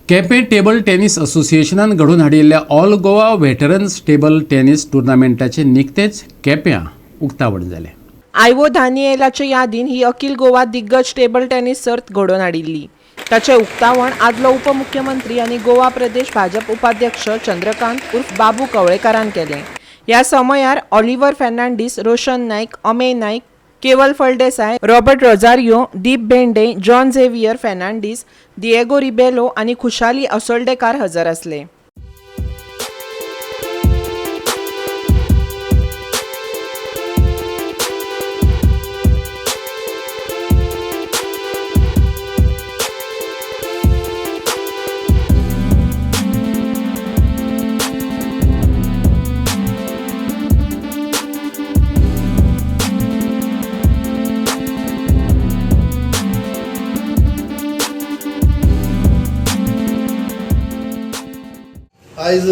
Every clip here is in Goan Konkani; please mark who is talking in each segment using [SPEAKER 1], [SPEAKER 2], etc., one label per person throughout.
[SPEAKER 1] केपें टेबल टेनीस असोसिएशनान घडोवन हाडिल्ल्या All Goa Veterans Table Tennis टुर्नामेंटाचें निकतेंच केप्यां उक्तावण जालें.
[SPEAKER 2] आयवो दानिएलाचे यादीन ही अखिल गोवा दिग्गज टेबल टेनिस सर्त घडोवन हाडिल्ली. ताचें उक्तावण आदलो उपमुख्यमंत्री आनी गोवा प्रदेश भाजप उपाध्यक्ष चंद्रकांत उर्फ बाबू कवळेकारान केलें. ह्या समयार ऑलिव्हर फेर्नांडीस, रोशन नायक, अमेय नायक, केवल फळदेसाय, रॉबर्ट रोजारियो, दीप भेंडे, John Xavier Fernandes, Diego Rebelo आनी खुशाली असोल्डेकार हजर आसले.
[SPEAKER 3] आयज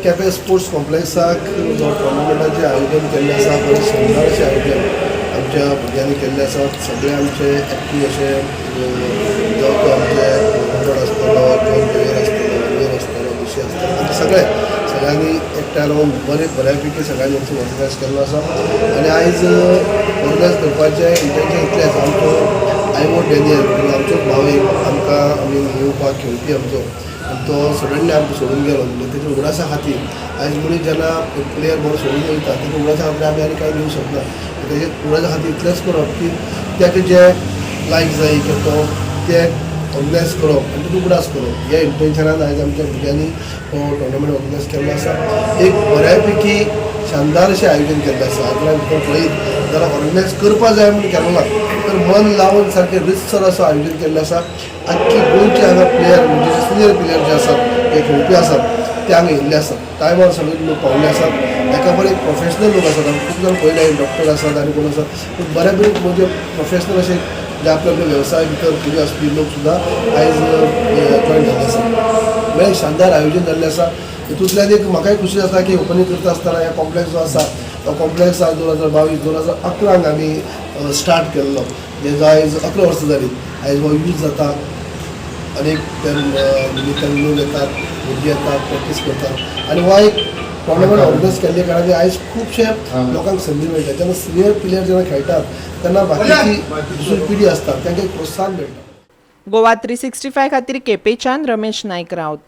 [SPEAKER 3] केपें स्पोर्ट्स कॉम्प्लेक्साक जो टोर्नामेंटाचें आयोजन केल्लें आसा, बरें सुंदर अशें आयोजन आमच्या भुरग्यांनी केल्लें आसा. सगळे आमचे एक्टीव अशे, जावं तो आमचे रॉबर्ट आसतलो, जॉन झेवियर आसतलो, रवीर आसतलो, दुसरे आसतलो, आनी सगळे सगळ्यांनी एकठांय रावन बरे बऱ्या पैकी सगळ्यांनी आमचो ऑर्गनायज केल्लो आसा. आनी आयज ऑर्गनायज करपाचें इंटेंशन इतलेंच, आमचो आयवो डॅनियल म्हणजे आमचोच भाव एक आमकां आमी येवपाक खेळपी आमचो, आनी तो सडनली आमकां सोडून गेलो. म्हणजे तेच्या उगडासा खातीर आयज मनीस जेन्ना प्लेयर बरो सोडून वयता, तेच्या उगडासा खातीर आमी आनी कांय दिवंक शकना. तेजे उगडासा खातीर इतलेंच करप की ताका जे लायक जाय की तो ते ऑर्गनायज करप आनी तेजो उगडास करप, ह्या इंटेन्शनान आयज आमच्या भुरग्यांनी हो टोर्नामेंट ऑर्गनायज केल्लो आसा. एक बऱ्या पैकी शानदार अशें आयोजन केल्लें आसा. आज आमी पळयत जाल्यार ऑर्गनायज करपा जाय म्हणून केलो ना, तर मन लावन सारकें रितसर असो आयोजन केल्लें आसा. आख्खी गोंयचे हांगा प्लेयर, म्हणजे सिनियर प्लेयर जे आसात, ते खेळपी आसात, ते हांगा येयल्ले आसात. टायमार सगळे लोक पावल्ले आसात. एका बरे प्रोफेशनल लोक आसात. आमी खूब जाण पळयले, डॉक्टर आसात आनी कोण आसात, पूण बऱ्या पैकी म्हणजे प्रोफेशनल अशे जे आपले आपले वेवसाय भितर फुडें आसपी लोक सुद्दां आयज जॉयन जाल्ले आसात. म्हळ्यार शानदार आयोजन जाल्लें आसा. हितूंतल्यान एक म्हाकाय खुशी जाता की ओपनींग करता आसतना ह्या कॉम्प्लेक्स जो आसा तो कॉम्प्लेक्स आज 2022, 2011क आमी स्टार्ट केल्लो, जेजो आयज 11 वर्सां जालीं आयज हो यूज जाता. अनेक त्या निमित्तान लोक येतात, भुरगीं येतात, प्रॅक्टीस करतात. आनी हो एक टोर्नामेंट ऑर्गनायज केल्ले कारणान आयज खुबशे लोकांक संदी मेळटा. जेन्ना सिनियर प्लेयर जेन्ना खेळटात तेन्ना बाकीची दुसरी पिढी आसता तांकां एक प्रोत्साहन मेळटा.
[SPEAKER 2] गोवा 365 खातीर केपेंच्यान रमेश नायक राऊत.